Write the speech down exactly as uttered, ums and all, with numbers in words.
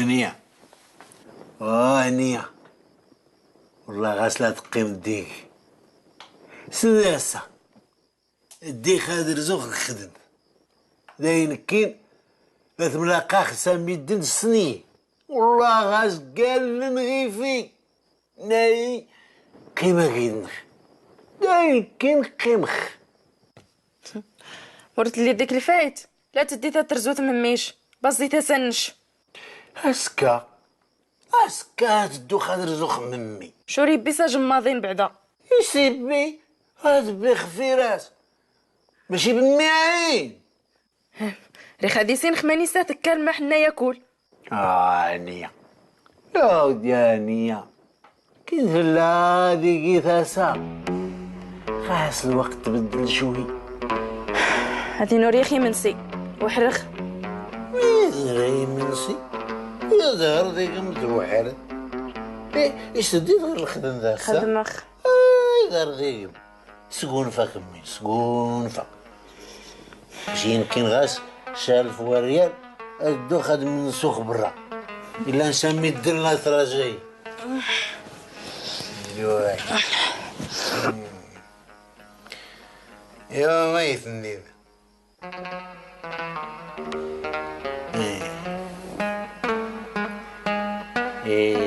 Hniya. Oh, Hniya. Wallah ɣas la teqqim ddig. Sdi ass-a. Ddi xad rzuɣ nxdem. D ayen kkin la temlaqax sa midden ssni. Wallah ɣas gallen ɣifi. Nay, qqim agid-nnex. D ayen kkin qqimx. Ur telli dik lfayt, la teddi ta terzu tmemmic, baẓi ta sannec. Aska, aska ad teddu xad rzuɣ memmi. Cur yebbi s ajemmaḍin beɛda. Is ibbi, ad bbi xfiras. Maci bemmi ayin. Rix ad isin xmani sa tekkal ma ḥenna yakul. Ah, Hniya. Ya wdi, a Hniya. Kin tella digi tasa. Xas lweqt tbeddel cwi. Ad inur yix imensi. Uḥrex. Idra imensi. Idher digem d uḥrex. Eh, isdid ɣer lxedm d ass-a. Xedmex. Ay, d ar degem. Sgunfa kemmi, sgunfa. Jin kin ɣas, calf waryal, ad dduɣ ad mensux berra. Illa nsa midden la trajayi. Iwa. Iwa, ma yitendid. Eh. Eh.